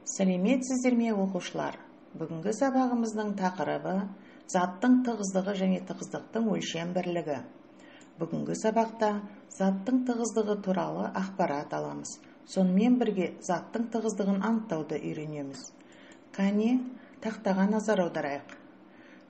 Сәлеметсіздер ме, оқушылар? Бүгінгі сабағымыздың тақырыбы заттың тығыздығы және тығыздықтың өлшем бірлігі. Бүгінгі сабақта заттың тығыздығы туралы ақпарат аламыз. Сонымен бірге заттың тығыздығын анықтауды үйренеміз. Кәне, тақтаға назар аударайық.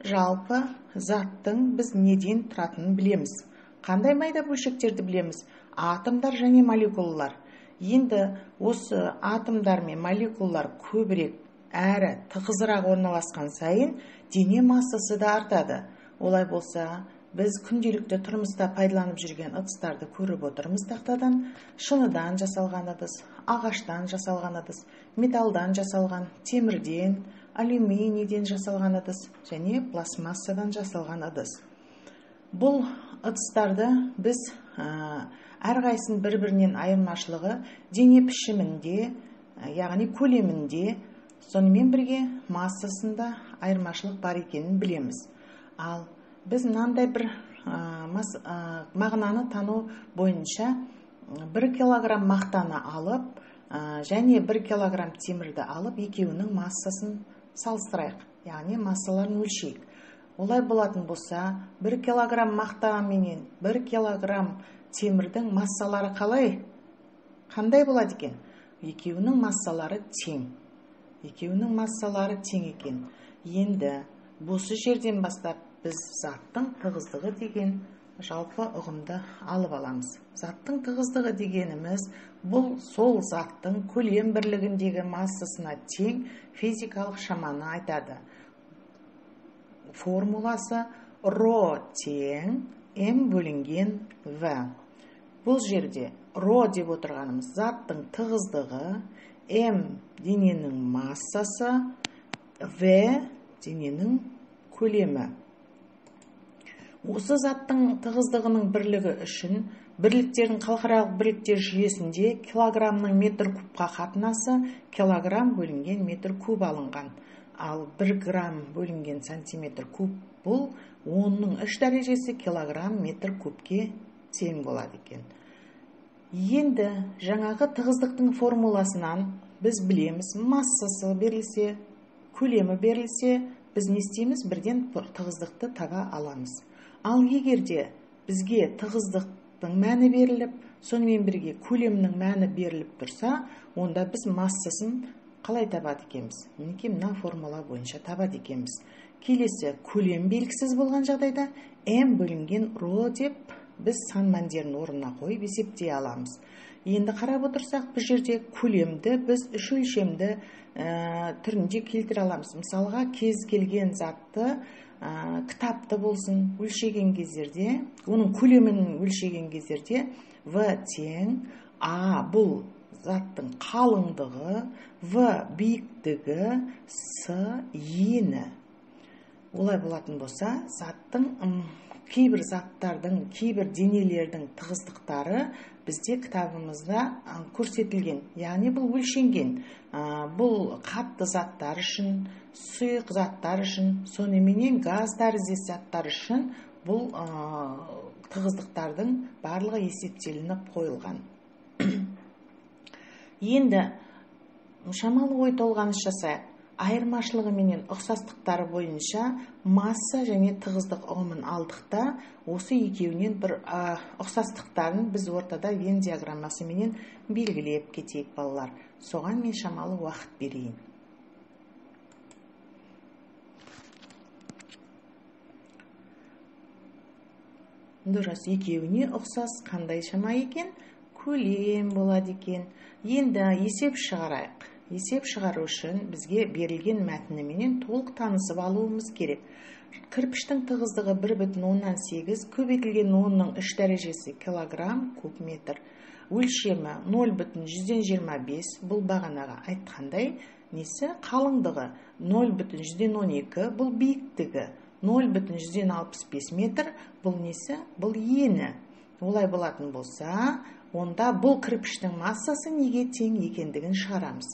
Жалпы заттың біз неден тұратынын білеміз. Қандай майда бөлшектерді білеміз? Атомдар және молекулалар. Енді осы атомдар мен молекулалар көбірек әрі тығызырақ орналасқан сайын дене массасы да артады. Олай болса, біз күнделікті тұрмыста пайдаланып жүрген ыдыстарды көріп отырмыз тақтадан. Шыныдан жасалған ыдыс, ағаштан жасалған ыдыс, металдан жасалған, темірден, алюминийден жасалған ыдыс және пластмассадан жасалған ыдыс. Бұл ыдыстарды біз әрқайсының бір-бірінен айырмашылығы дене пішімінде, яғни көлемінде, сонымен бірге массасында айырмашылық бар екенін білеміз. Ал біз мынандай бір мағынаны тану бойынша 1 килограмм мақтаны алып және 1 килограмм темірді алып, екеуінің массасын салыстырайық, яғни массаларын өлшейік. Олай болатын болса, 1 килограмм мақта менен 1 килограмм темірдің массалары қалай? Қандай болады екен? Екеуінің массалары тең. Екеуінің массалары тең екен. Енді осы жерден бастап біз заттың тығыздығы деген жалпы ұғымды алып аламыз. Заттың тығыздығы дегеніміз бұл сол заттың көлем бірлігіндегі массасына тең физикалық шаманы айтады. Формуласы ро тең м бөлінген в. Бұл жерде ро деп отырғанымыз заттың тығыздығы, м дененің массасы, в дененің көлемі. Осы заттың тығыздығының бірлігі үшін бірліктердің халықаралық бірліктер жүйесінде килограммның метр кубқа қатынасы килограмм бөлінген метр куб алынған. Ал 1 грамм бөлінген сантиметр куб бұл 10-ның 3 дәрежесі килограмм метр кубке тең болады екен. Енді жаңағы тығыздықтың формуласынан біз білеміз, массасы берілсе, көлемі берілсе, біз не істейміз? Бірден тығыздықты таба аламыз. Ал егер де бізге тығыздықтың мәні беріліп, сонымен бірге көлемнің мәні беріліп тұрса, онда біз массасын қалай табады екенбіз? Мінекей мына формула бойынша табады екенбіз. Келесі көлем белгісіз болған жағдайда м бөлінген ро деп біз сан мәндерін орнына қойып есептей аламыз. Енді қарап отырсақ, бұл жерде көлемді біз үш өлшемді түрінде келтіре аламыз. Мысалға, кез келген затты, кітапты болсын, өлшеген кездерде, оның көлемін өлшеген кездерде в тең а бұл заттың қалыңдығы, в биіктігі, с ені. Олай болатын болса, заттың кейбір заттардың, кейбір денелердің тығыздықтары бізде кітабымызда көрсетілген. Яғни бұл өлшенген. Бұл қатты заттар үшін, сұйық заттар үшін, соныменен газ тәріздес заттар үшін бұл тығыздықтардың барлығы есептелініп қойылған. Енді шамалы ой толғаныс жасайық. Айырмашылығы менен ұқсастықтары бойынша масса және тығыздық ұғымын алдық та, осы екеуінен бір ұқсастықтарын біз ортада Венн диаграммасы менен белгілеп кетейік, балалар. Соған мен шамалы уақыт берейін. Дұрыс, екеуіне ұқсас қандай шама екен? Көлем болады екен. Енді есеп шығарайық. Есеп шығару үшін бізге берілген мәтініменен толық танысып алуымыз керек. Кірпіштің тығыздығы 1,8 көбейтілген 10-ның 3 дәрежесі килограмм куб метр. Өлшемі 0,25, бұл бағанаға айтқандай, несі қалыңдығы 0,12, бұл биіктігі 0,65 метр, бұл несі, бұл ені. Олай болатын болса, онда бұл кірпіштің массасы неге тең екендігін шығарамыз.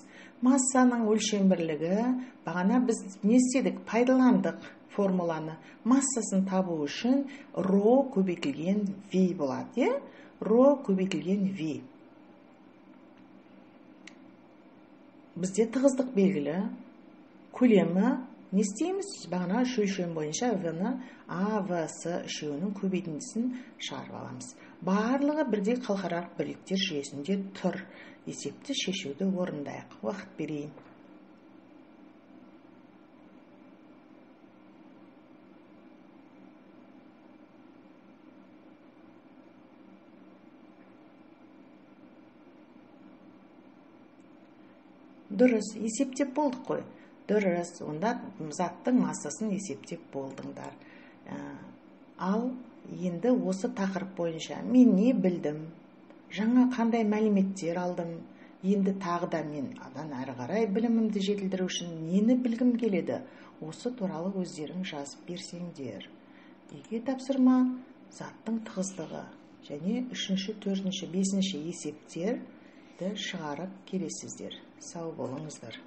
Массаның өлшем бірлігі, бағана біз не істедік? Пайдаландық формуланы. Массасын табу үшін ро көбейтілген в болады, е? Ро көбейтілген в. Бізде тығыздық белгілі, көлемі не істейміз? Бағана үш өлшем бойынша В-ны А, В, С үшеуінің көбейтіндісін шығарып аламыз. Барлығы бірдей халықаралық бірліктер жүйесінде тұр. Есепті шешуді орындайық. Уақыт берейін. Дұрыс, есептеп болдық қой. Дұрыс, онда заттың массасын есептеп болдыңдар. Ал енді осы тақырып бойынша мен не білдім? Жаңа қандай мәліметтер алдым? Енді тағы да мен адан әрі қарай білімімді жетілдіру үшін нені білгім келеді? Осы туралы өздерің жазып берсеңдер. Үйге тапсырма заттың тығыздығы және 3-ші, 4-ші, 5-ші есептерді шығарып келесіздер. Сау болыңыздар.